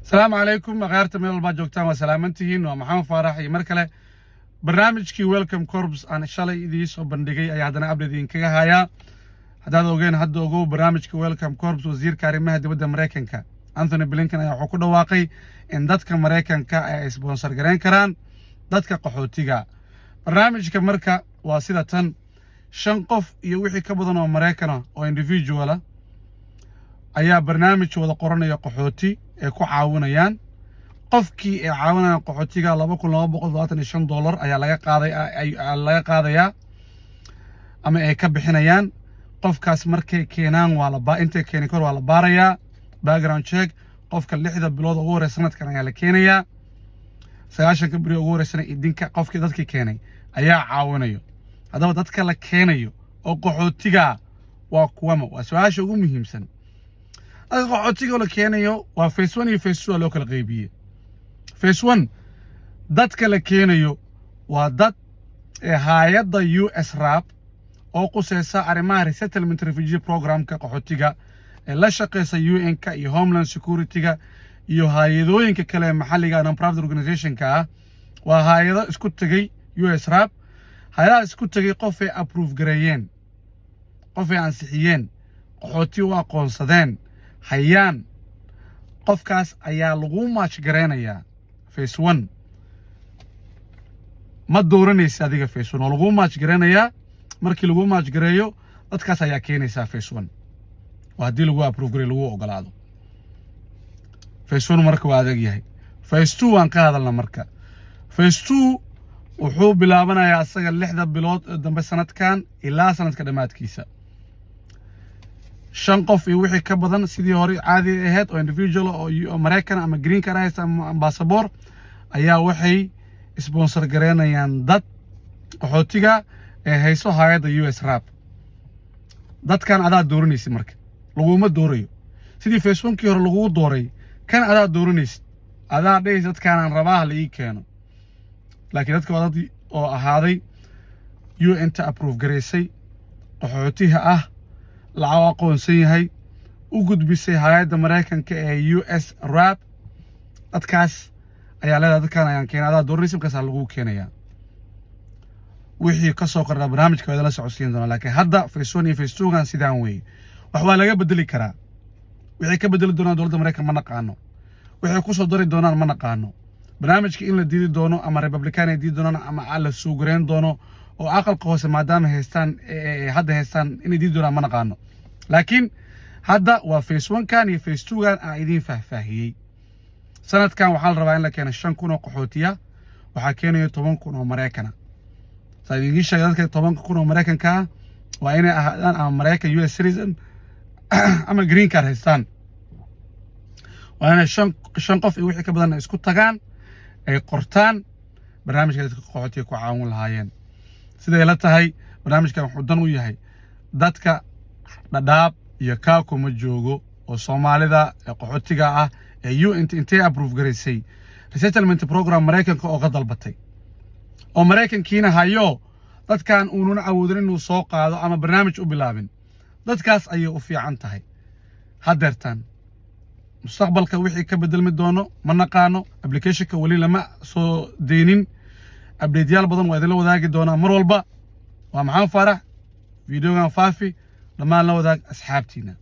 Asalaamu calaykum, akhyaarta meel walbaad joogtaan, waa salaamantihiin. Waa Maxamed Faarax iyo mar kale barnaamijkii Welcome Corps aan shalay idiin soo bandhigay ayaa haddana update idinkaga hayaa. Haddaad ogeen, hadda ogow. Barnaamijka Welcome Corps, wasiirka arrimaha dibadda Maraykanka Anthony Blinken ayaa wuxuu ku dhawaaqay in dadka Maraykanka ay sponsor gareyn karaan dadka qaxootiga. Barnaamijka marka waa sida tan: shan qof iyo wixii ka badan oo Maraykana oo individual ah ayaa barnaamij wada qoranaya, qaxooti ay ku caawinayaan. Qofkii ay caawinayaan qaxootiga $2,275 ayaa laga qaaday, laga qaadayaa ama ay ka bixinayaan. Qofkaas markay keenaan, waa la intay keenay kor waa la baarayaa, background check. Qofka 6da bilood ugu horeysa sanadkan ayaa la keenayaa, 90ka beri ugu horeysana idinka qofkii dadkii keenay ayaa caawinayo. Haddaba dadka la keenayo oo qaxootiga waa kuwama? Waa su-aasha ugu muhiimsan. Dadka qaxootiga la keenayo waa phase one iyo phase two loo kala qaybiyey. Phase one dadka la keenayo waa dad ee haayadda USRAP oo quseysa arrimaha resettlement refugee programka qaxootiga, ee la shaqeysa UN-ka iyo Homeland Security-ga iyo hay-adooyinka kale ee maxalliga non-profit organizationka ah. Waa hay-ado isku tegey USRAP. Hay-adaha isku tegey qofay approve gareeyeen, qofay ansixiyeen, qaxooti u aqoonsadeen hayaan, qofkaas ayaa lagu match gareynayaa phase one. Ma dooranaysa adiga phase one, waa lagu match gareynayaa. Markii lagu match gareeyo, dadkaas ayaa keenaysaa phase one. Waa haddii lagu approve gareeyo, lagu ogolaado. Phase one marka waa adag yahay. Phase two waan ka hadalna. Marka phase two wuxuu bilaabanayaa asaga 6da bilood ee dambe sanadkan ilaa sanadka dhammaadkiisa. Shan qof iyo wixii ka badan, sidii hore caadi ahayd, oo individual oo Maraykan ama green card haysta ama basaboor ayaa waxay sponsor gareynayaan dad qaxootiga ee hayso hay-adda USRAP. Dadkan adaa dooranaysid, marka laguma doorayo sidii phase one-kii hore lagugu dooray. Kan adaa dooranaysid, adaa dhehaysa dadkaanaan rabaa la ii keeno. Laakiin dadka waa dad oo ahaaday UN ta approve garaysay, qaxootiha ah, lacag aqoonsan yahay, u gudbisay hay-adda Maraykanka ee USRAP. Dadkaas ayaa leedahay dadkaan ayaan keenay, adaa dooranaysa, markaasaa lagu keenayaa. Wixii ka soo kordhaa barnaamijka waa idinla socodsiin doonaa, laakiin hadda phase one iyo phase two-gan sidaan weeye. Wax waa laga bedeli karaa. Wixii ka bedeli doonaan dowladda Maraykan ma naqaano, waxay ku soo dari doonaan ma naqaano. Barnaamijka in la diidi doono ama Republican ay diidi doonaan ama la suugareyn doono oo aqalka hoose maadaama haystaan, hadda haystaan, inay diidi doonaan ma naqaano. Laakiin hadda waa phase one-kan iyo phase two-gan aan idiin faahfaahiyey. Sanadkan waxaa la rabaa in la keeno 5,000 oo qaxootiya, waxaa keenaya 10,000 oo Maraykana. Saa idiin sheegay, dadka 10,000 oo Maraykanka ah waa inay ahaadaan ama Maraykan US citizen ama green card haystaan. Waa inay shan qof iyo wixii ka badan isku tagaan, ay qortaan barnaamijka dadka qaxootiga ku caawin lahaayeen. Siday la tahay, barnaamijkan wuxuu dan u yahay dadka Dhadhaab iyo Kaakuma joogo oo Soomaalida ee qaxootiga ah ee UN intay approve garaysay resettlement program Maraykanka oo ka dalbatay, oo Maraykankiina hayo dadkan uunan awoodin inuu soo qaado ama barnaamij u bilaabin. Dadkaas ayay u fiican tahay haddeertaan. Mustaqbalka wixii ka bedelmi doono ma naqaano. Applicationka weli lama soo deynin. Updateyaal badan waa idinla wadaagi doonaa mar walba. Waa Maxamed Faarax. Videogan faafi, dhammaan la wadaag asxaabtiina.